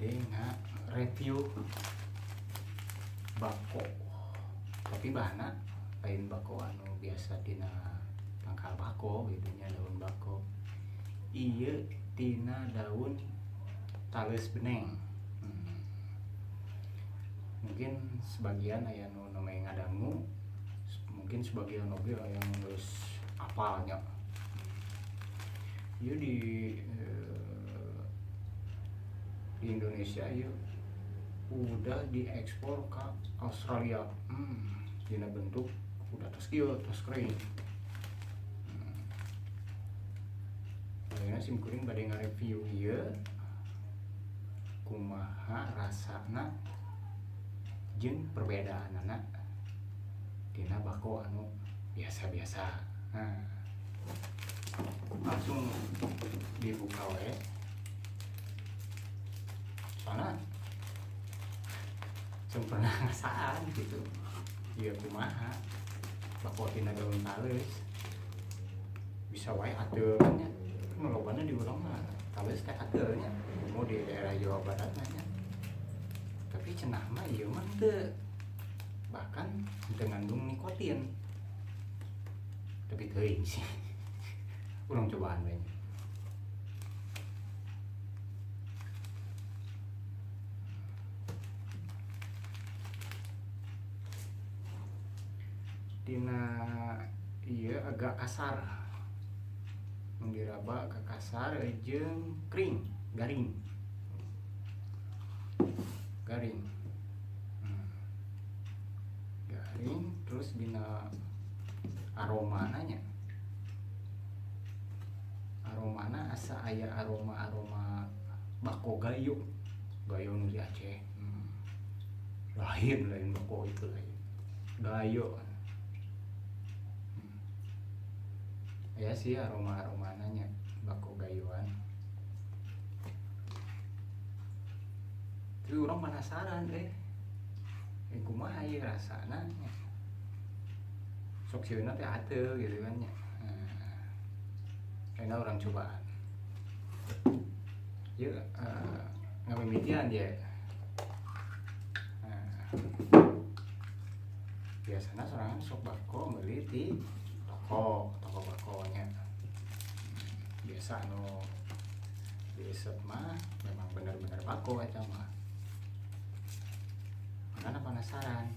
Bade nge-review bako, tapi bahanna lain bako anu biasa tina tangkal bako gitu nya, daun bako. Ieu tina daun tales beneng. Mungkin sebagian aya nu namanya ngadangu, mungkin sebagian oge aya nu geus apal nya. Ieu di Indonesia ieu udah diekspor ke Australia. Dina bentuk udah tos kieu, tos kering. Ayeuna sim kuring bade ngareview ieu kumaha rasana jeung perbedaanana dina bako anu biasa-biasa. Nah, langsung dibuka we. Soalnya saya pernah ngasaan gitu. Iya kumaha bako tina daun tales bisa wae ateul nya. Nu lobana di urang mah tales teh ateul nya, mau di daerah Jawa Barat mah nya. Tapi cenah mah ieu mah teu, bahkan teu ngandung nikotin. Tapi teuing sih. Urang cobaan we. Tina ieu agak kasar, mun diraba agak kasar jeung kering, garing. Garing. Garing terus dina aromana nya. Aromana asa aya aroma-aroma bako gayo. Gayo nu di Aceh. Lain lain bako itu lain. Gayo. Ya sih aroma-aromana nya bako gayuan. Tapi orang penasaran deh. Kumaha ieu rasana nya. Sok sieuna teh ateul gitu kan nya. Nah, orang cobaan. Ieu ngamimitian dia. Nah, biasana sorangan sok bako meuli di toko, toko bakonya. Biasa anu diisep mah memang bener-bener bako eta mah. Makanya penasaran.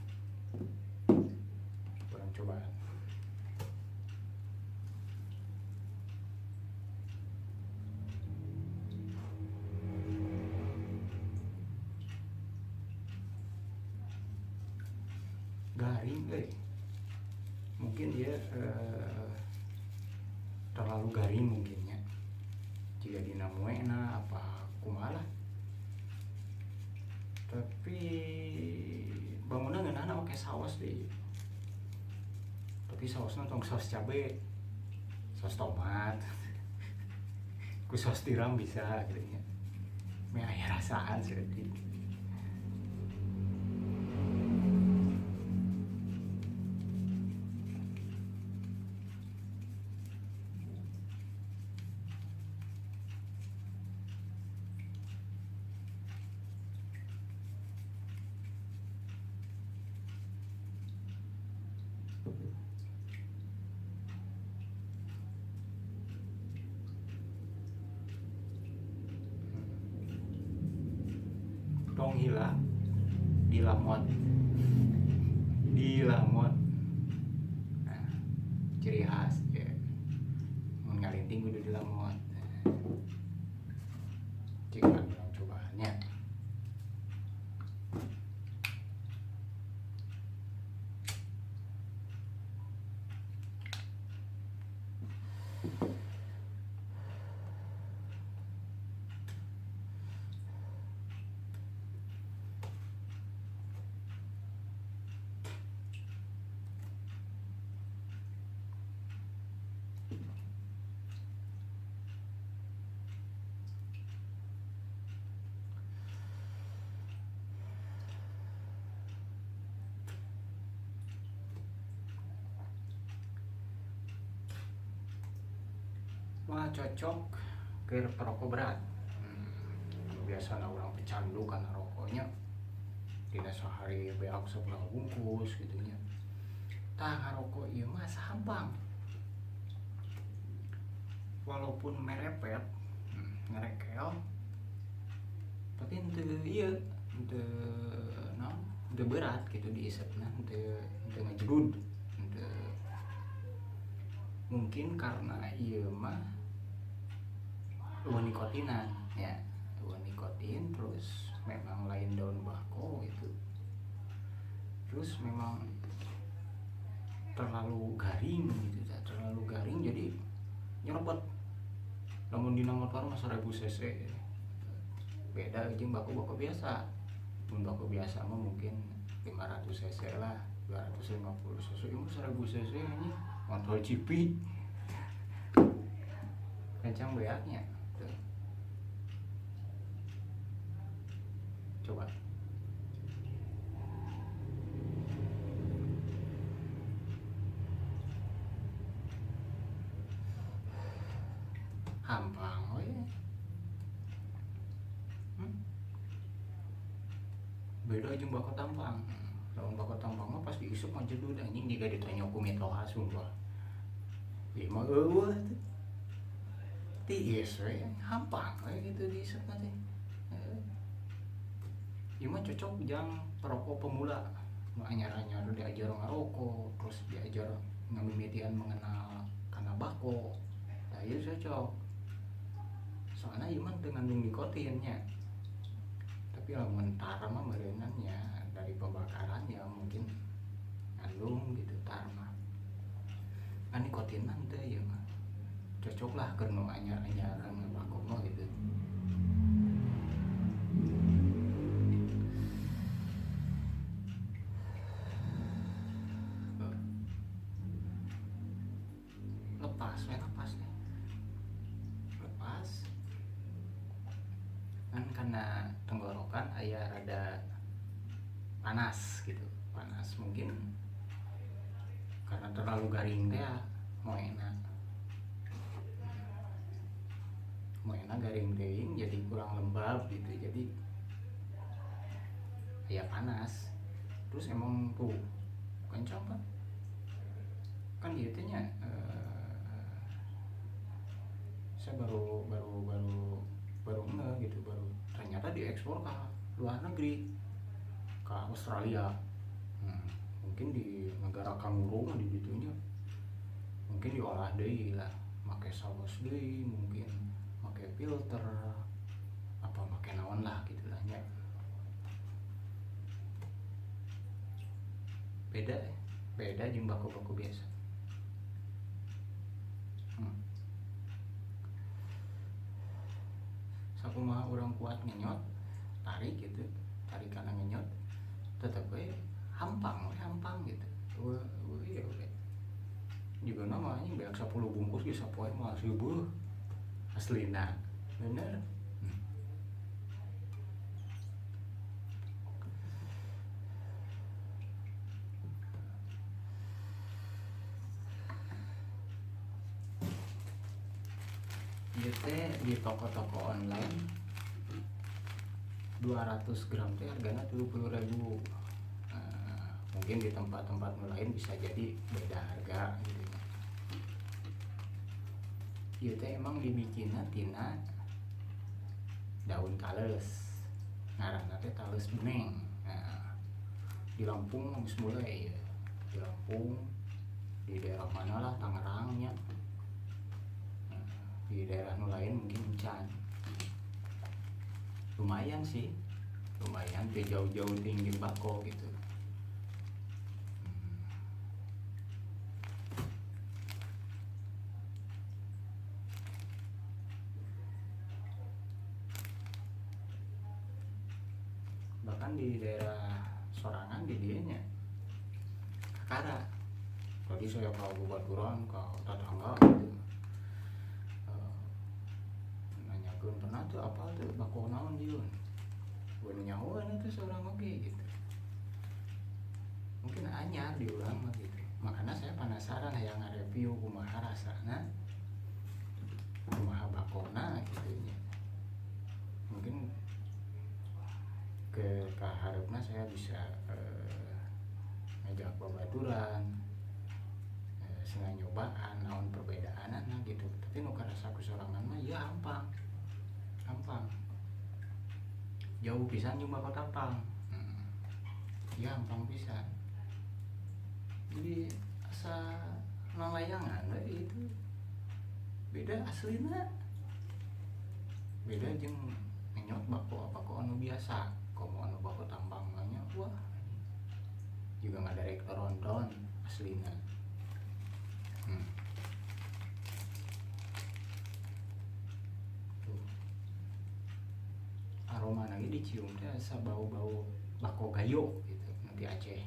Kurang cobaan. Garing euy. Mungkin dia terlalu garing mungkinnya. Jika dina muena apa kumaha lah. Tapi bangunna ngeunahna make saos deui. Tapi saosna tong saos cabe, saos tomat. Ku saos tiram bisa gitu nya. Meh aya rasaan saeutik. Tong hilap dilamot, dilamot. Nah, ciri khas ya. Mun ngalinting kudu dilamot. Cik urang cobaannya. Wah, cocok ke perokok berat. Biasana urang pecandu kana rokoknya dina sehari beak 10 bungkus gitu nya. Tah ngarokok ieu mah sampang. Walaupun merepet, ngerekel, tapi henteu ieu, henteu naon, henteu berat gitu diisepna, henteu ngejedud, henteu. Mungkin karena ieu mah eueuh nikotinan ya, eueuh nikotin, terus memang lain daun bako gitu. Terus memang terlalu garing gitu, terlalu garing jadi nyerobot. Lamun dina motor mah 1000 cc. Beda jeung bako-bako biasa. Mun bako biasa mah mungkin 500 cc lah, 250 cc. Ieu mah 1000 cc anjing, motor GP. Kencang beaknya. Tuh. Coba. Hampang we. Beda jeung bako tampang. Lamun bako tampang mah pas diisep mah jedud anjing jiga ditanya ku mitoha sumpah. Ieu mah eueuh teh. Tiis we, hampang we gitu diisep mah teh. Ieu mah cocok jang perokok pemula. Nu anyar-anyar diajar ngarokok, terus diajar ngamimitian mengenal kana bako. Tah ieu cocok. Soalnya ieu mah teu ngandung nikotinnya. Tapi lamun tar mah meureunnan nya dari pembakarannya mungkin ngandung gitu tar mah. Kan nikotin mah teu ieu mah. Cocok lah keur nu anyar-anyar ngabako mah gitu. Lepas we, lepas deh. Lepas. Kan karena tenggorokan aya rada panas gitu, panas mungkin karena terlalu garing teh mau enak garing teuing jadi kurang lembab gitu, jadi ya panas. Terus emang tuh kencang kan, kan ieu teh nya saya baru nge gitu, baru ternyata diekspor ke luar negeri, ke Australia. Mungkin di negara kanguru di gitunya mungkin diolah deui lah, make saus deui, mungkin make filter apa make naon lah gitu lah nya. Beda jeung bako-bako biasa. Sakumaha urang kuat ngenyot, tarik gitu, tarik kana ngenyot, tetep we hampang gitu. Eueuh ieu we. Juga nama anjing beak 10 bungkus ge sapoe mah seueuh. Aslina. Bener. Ieu teh di toko-toko online 200 gram teh hargana 70.000. Mungkin di tempat-tempat lain bisa jadi beda harga gitu. Ieu teh emang dibikinna tina daun tales. Ngaranna teh tales beneng. Nah, di Lampung geus mulai ya. Di Lampung, di daerah mana lah, Tangerang nya. Di daerah nu lain mungkin encan. Lumayan sih, lumayan teh jauh-jauh tinggi bako gitu. Bahkan di daerah sorangan di dieu nya kakara. Tadi saya ke baturan ke tetangga gitu. Nanyakeun pernah tuh apa tuh bako naon dieu. Gua nyahoan itu seorang oge gitu. Mungkin anyar di urang mah gitu. Makanya saya penasaran hayang ngareview kumaha rasana, kumaha bakona gitu nya. Mungkin Ke kaharepna saya bisa ngajak babaturan, senang nyobaan naon perbedaanana gitu. Tapi nu karasa ku sorangan mah ya hampang. Hampang. Jauh pisan jeung bako tampang. Ya hampang pisan. Jadi asa nalayangan we itu. Beda aslina. Beda jeung ngenyot bako anu biasa. Komo anu bako tambang mah nya wah. Juga ngadarek ronton aslina. Tuh. Aroma lagi dicium teh asa bau-bau bako gayo gitu nanti Aceh.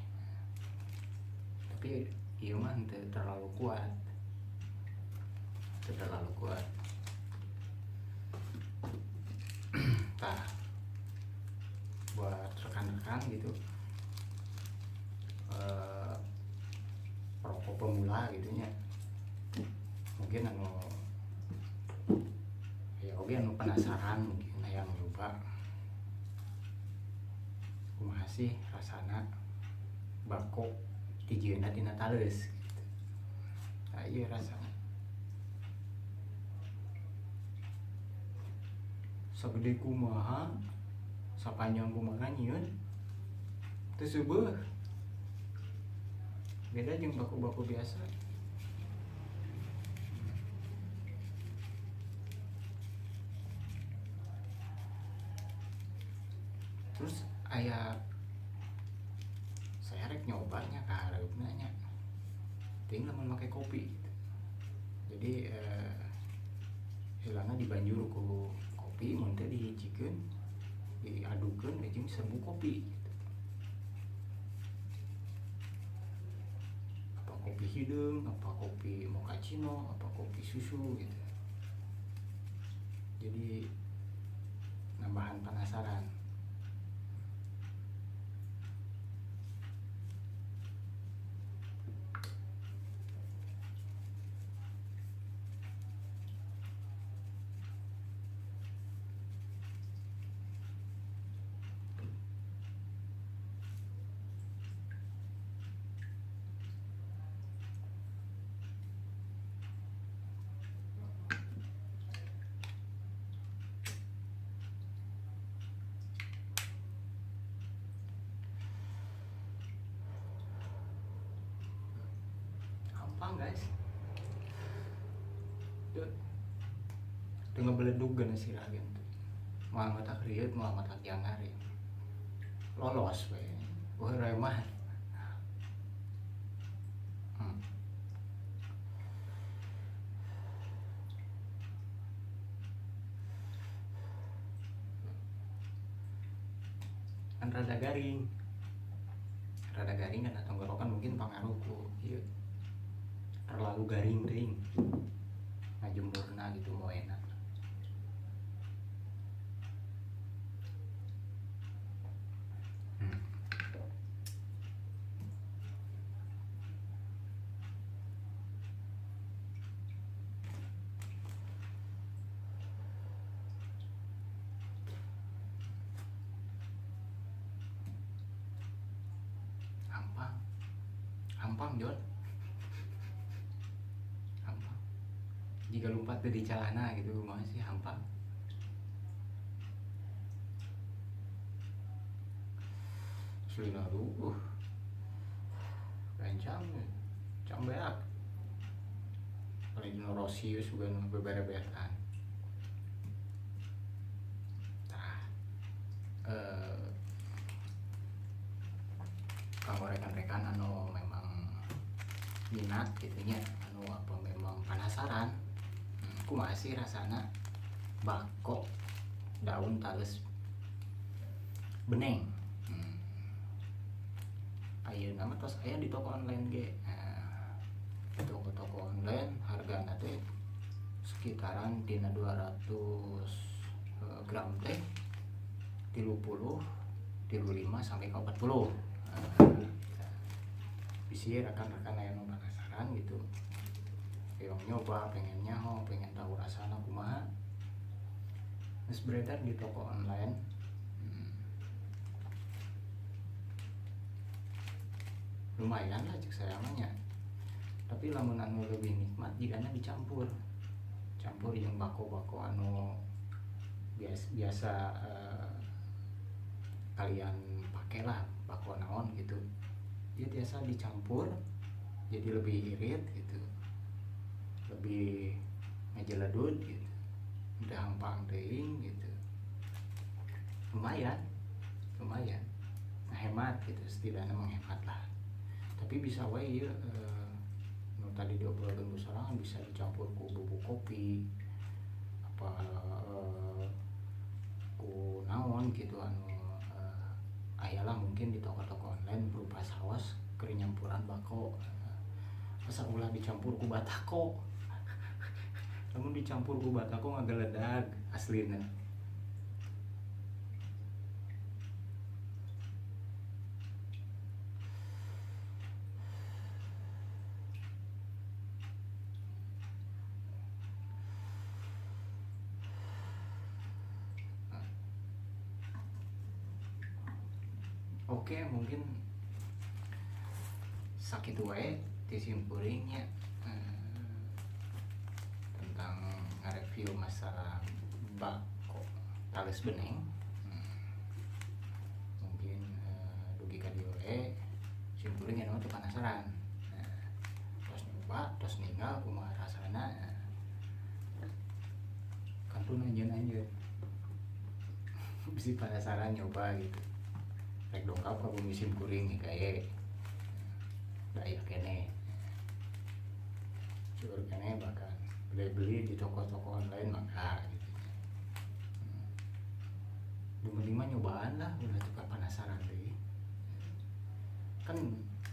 Tapi ieu mah henteu terlalu kuat. Teu terlalu kuat. Tah. Buat rekan-rekan gitu. Perokok pemula gitu nya. Mungkin anu ya oge anu penasaran mungkin hayang nyoba. Kumaha sih rasana bako dijieunna tina taleus gitu. Nah, ieu rasana. Sagede kumaha, sapanjang kumaha nyieun teu seubeuh. Beda jeung bako-bako biasa. Terus aya saya rek nyobanya ka hareupna nya. Teuing lamun make kopi gitu. Jadi hilangna dibanjur ku kopi mun teh dihijikeun, diadukeun jeung serbuk kopi gitu. Apa kopi hideung, apa kopi mochaccino, apa kopi susu gitu. Jadi nambahan penasaran. Hampang guys. Teu ngebeledug geuna sirah ge teh. Moal matak rieut, moal matak jangar ya. Lolos we. Wah remah. Kan rada garing. Rada garing kan tenggorokan mungkin pangaruh ku ieu. Terlalu garing teuing. Ngajemurna gitu mau enak. Hampang. Hampang Jon. Hampang. Jika lompat dari celana gitu masih hampang. Selina aduh. Gancang. Cang beak. Paling Rosius juga beberebetan. Tah. Kalau rekan-rekan anu memang minat gitu nya, anu apa memang penasaran, kumaha sih rasana bako daun tales beneng. Ayeuna mah tos aya di toko online ge. Nah, di toko-toko online hargana teh sekitaran dina 200 gram teh 30, 35 sampai ke 40. Bisi rekan-rekan yang penasaran gitu, yang nyoba, pengen nyaho, pengen tahu rasana kumaha, geus beredar di toko online. Lumayan lah cek saya mah nya. Tapi lamun anu lebih nikmat jigana dicampur, campur jeung bako-bako anu biasa kalian pakai lah, bako naon gitu. Dia biasa dicampur jadi lebih irit gitu, lebih ngajeledud gitu, udah hampang teuing gitu. Lumayan, lumayan hemat gitu, setidaknya menghemat lah. Tapi bisa wae ieu nu tadi diobrolkeun ku sorangan bisa dicampur ku bubuk kopi apa ku naon gitu anu aya lah mungkin di toko-toko online berupa saos keur nyampuran bako. Masa ulah dicampur ku batako. Lamun dicampur ku batako ngageledag aslina. Oke, mungkin sakitu wae ti simkuring nya tentang nge-review masalah bako tales beneng. Mungkin dugi ka dieu wae simkuring anu teu penasaran. Tos nyoba, tos ninggal kumaha rasana. Kantun anjeun-anjeun. Bisi penasaran nyoba gitu. Rek dongkap ka bumi simkuring kae. Da aya keneh. Seueur keneh bahkan beli-beli di toko-toko online maka gitu. Nu penting mah nyobaan lah, ulah teu penasaran deui. Kan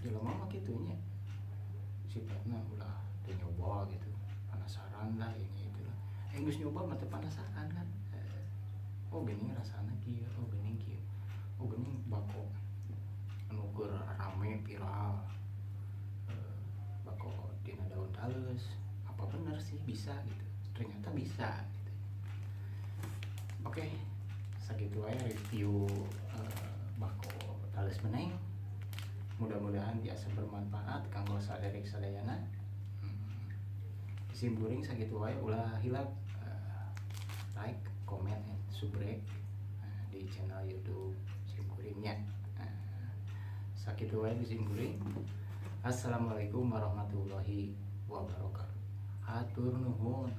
jelema mah kitu nya. Sifatna ulah teu nyoba gitu. Penasaran lah ini itu lah. Geus nyoba mah teu penasaran kan. Oh geuning rasana kieu, oh geuning kieu. Oh geuning bako anu keur rame viral. Bako tina daun tales. Apa bener sih bisa gitu? Ternyata bisa gitu. Oke, sakitu wae review bako tales beneng. Mudah-mudahan biasa bermanfaat kanggo saderek sadayana. Simkuring sakitu wae, ulah hilap like, comment, and subrek di channel YouTube simkuringnya. Sakitu wae di simkuring. Assalamualaikum warahmatullahi wabarakatuh. Hatur nuhun.